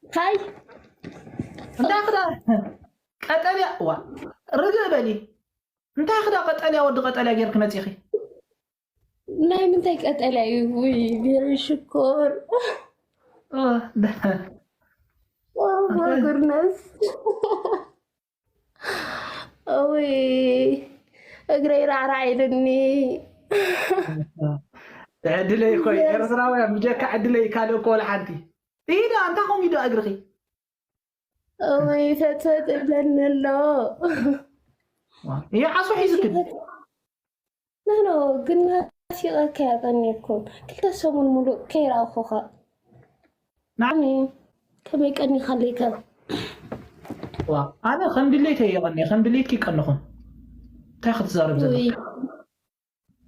ታይ እንታይ ክዳ ቀጠልያ ዋ ርግእ በሊ እንታይ ክዳ ቀጠልያ ወዲ ቀጠልያ ጌርክ መጺኺ? ናይ ምንታይ ቀጠልያ እዩ? ውይ ቢሪ ሽኮር ኦ፣ ደ- Oh my goodness። እውይ እግረይ ራዕራዕ ኢሉኒ። ዕድለይ እኮ እዩ። ኤርትራውያን ብጀካ ዕድለይ ካልእ እኮ ወላ ሓንቲ ኢዳ እንታይ ኮም ኢዶ እግርኺ እውይ ፈትፈት እብለኒ ኣሎ። ይዓሶ ሒዝክን ንሕኖ ግን ናፊቐካ ያቀኒኩም ክልተ ሰሙን ሙሉእ ከይረኣኹኻ ንዓኒ ከመይ ቀኒኻለይከ ዋ፣ ኣነ ከም ድሌት እየ የቐኒ ከም ድሌትኪ ይቀንኹን እንታይ ክትዛረብ ዘለካ ውይ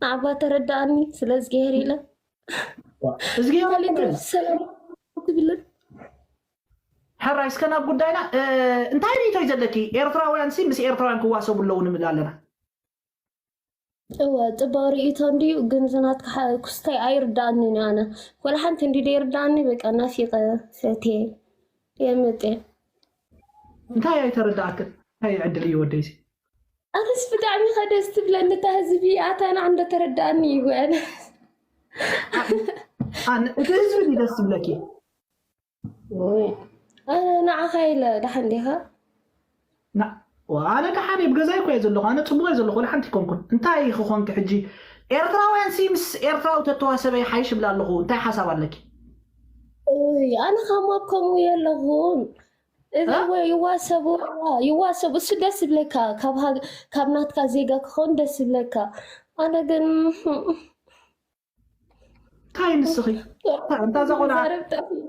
ንዓባ ተረዳኣኒ ስለ እዝግሄር ኢለ ዋ፣ እዝግሄር ካልእ ኣይኮነን። ሰላም ትብልን ሕራይ እስከ ናብ ጉዳይና እ፣ እንታይ ርእይቶ እዩ ዘለኪ? ኤርትራውያን ሲ ምስ ኤርትራውያን ክዋሰቡ ኣለዉ ንምል ኣለና። እወ ጽቡቅ ርእይቶ እንድዩ ግን ዝናትካ ሓ- ክስታይ ኣይርዳእንን እዩ ኣነ ወላ ሓንቲ እንዲ ዘይርዳእኒ በቃ ናፊቀ ፈትየ የምጤ እንታይ ኣይተረዳእክን? እንታይ ዕድል እዩ ወደይሲ? ኣነስ ብጣዕሚ ከ ደስ ትብለኒ እታ ህዝቢ ኣታ ንዓ እንዶ ተረዳእኒ እዩ ኣነ ኣነ እቲ ህዝቢ ድዩ ደስ ዝብለኪ? ኣነ ንዓኻ ኢለ ደሓን ዲኻ ና- ኣነ ደሓን እየ ብገዛይ እኮ እየ ዘለኹ ኣነ ፅቡቅ እየ ዘለኹ ወላ ሓንቲ ይኮንኩን እንታይ ክኾንኪ ሕጂ ኤርትራውያን ሲ ምስ ኤርትራዊ ተተዋሰበ ይሓይሽ ይብላ ኣለኹ እንታይ ሓሳብ ኣለኪ እይ ኣነ ካብ ሞት ከምኡ የለኹን እዚ እ? ወይ ይዋሰቡ ይዋሰቡ እሱ ደስ ይብለካ ካብ ሃግ- ካብ ናትካ ዜጋ ክኸውን ደስ ይብለካ ኣነ ግን እንታይ ንስኺ እንታይ- እንታይ እዛ ቆልዓ ዛረብ ጠፊኡ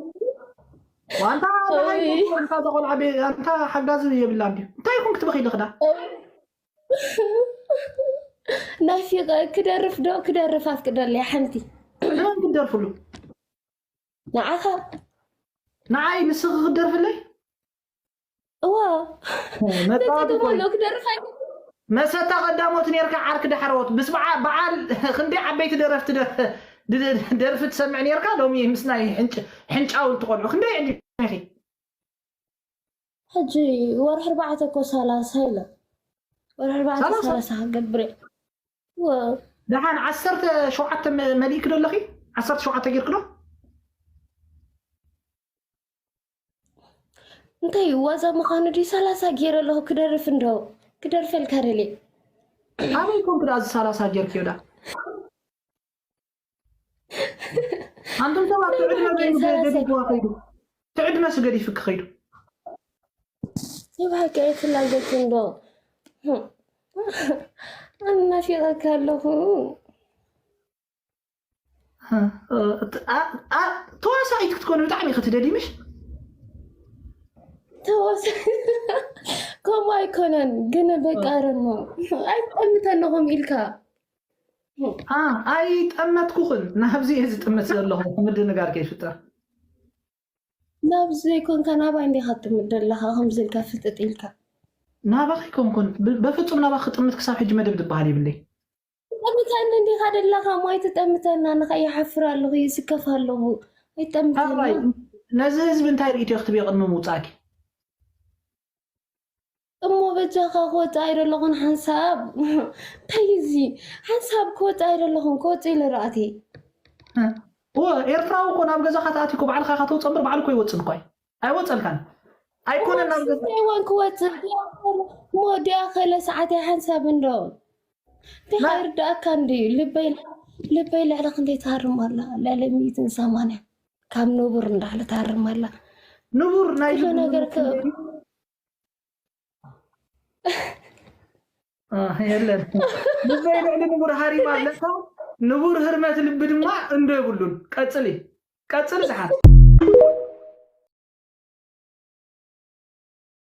ዋንታ እይ። ንካ ቆልዓ ኣንታ ሓጋዚ የብላ እንዲ እንታይ ይኹን ክትበኺ ኢልኽዳ ናፊቀ ክደርፍ ዶ ክደርፍ ኣፍቅደለይ ሓንቲ መን ክትደርፍሉ ንዓኻ ንዓይ ንስኺ ክትደርፍለይ እዋ መፃወቲ ደቂ እኮ እዩ። ተባሎ ክደርፍ ኣይ መሰታ ቀዳሞት ኔርካ ዓርኪ ዳሕረዎት ምስ በዓ- በዓል ክንደይ ዓበይቲ ደረፍቲ ደ- ድ- ደርፊ ትሰምዕ ኔርካ ሎሚ ምስ ናይ ሕንጭ- ሕንጫውንቲ ቆልዑ ክንደይ ዕድመ ኢኺ ሕጂ ወርሒ ኣርባዕተ እኮ ሰላሳ ኢለ ወርሒ ኣርባዕተ ሰላሳ? ሰላሳ ክገብር እየ እወ ደሓን ዓሰርተ ሸውዓተ መ- መሊእኪ ዶ ኣለኺ ዓሰርተ ሸውዓተ ጌርኪ ዶ እንታይ ዋዛ ምዃኑ ድዩ ሰላሳ ገይረ ኣለኹ ክደርፍ እንዶ ክደርፈልካ ደልየ ኣበይ ኮንክ ዳ እዚ ሰላሳ ጌርክዮ ዳ ኣንቱም ሰባት ትዕድመ ገይሩ ገዲፍዋ ከይዱ ትዕድመ ስገዲፍክ ከይዱ ይባሃቂ ኣይትላገት እንዶ ኣናፊቐካ ኣለኹ ተዋሳኢት ክትኮኒ ብጣዕሚ ክትደሊ ምሽ ተወሰ ከምኡ ኣይኮነን ግን በቃ ረኖ ኣይጠምተንኹም ኢልካ ኣይጠመትኩኽን ናብዚ እየ ዝጥምት ዘለኹ ምድንጋር ከይፍጠር ናብዚ ዘይኮንካ ናባይ እንዲኻ ትጥምት ዘለኻ ከምዚ ኢልካ ፍጥጥ ኢልካ ናባኺ ኮንኩን በፍፁም ናባ ክጥምት ክሳብ ሕጂ መደብ ዝበሃል ይብለይ ትጠምተኒ እንዲኻ ደለኻ ማይ ትጠምተና ንኸይሓፍር ኣለኹ ይስከፍ ኣለኹ ኣይጠምተና ነዚ ህዝቢ እንታይ ርእትዮ ክትብዮ ቅድሚ ምውፃእኪ እሞ በጃኻ ክወፅእ ኣይደለኹን ሓንሳብ እንታይ እዚ ሓንሳብ ክወፅእ ኣይደለኹን ክወፅእ ኢለ ርኣቲ እወ ኤርትራዊ እኮ ናብ ገዛኻ ተኣትዩ እኮ ባዕልኻ ኢኻ ተውፅእ እምበር ባዕሉ እኮ ይወፅእ እኳ እዩ ኣይወፀልካን ኣይኮነን ናብ ገዛ እዋን ክወፅእ እሞ ዲኣ ከለ ሰዓት ሓንሳብ እንዶ እንታይ ይርዳእካ እንድዩ ልበይ ልበይ ልዕሊ ክንደይ ትሃርም ኣላ ልዕሊ ሚእትን ሰማንያ ካብ ንቡር እንዳዕለ ትሃርም ኣላ ንቡር ናይ ኩሉ ነገር ከ- የለን ልበይ ልዕሊ ንቡር ሃሪማ ኣለካ ንቡር ህርመት ልቢ ድማ እንዶ የብሉን ቀፅሊ ቀፅሊ ዝሓት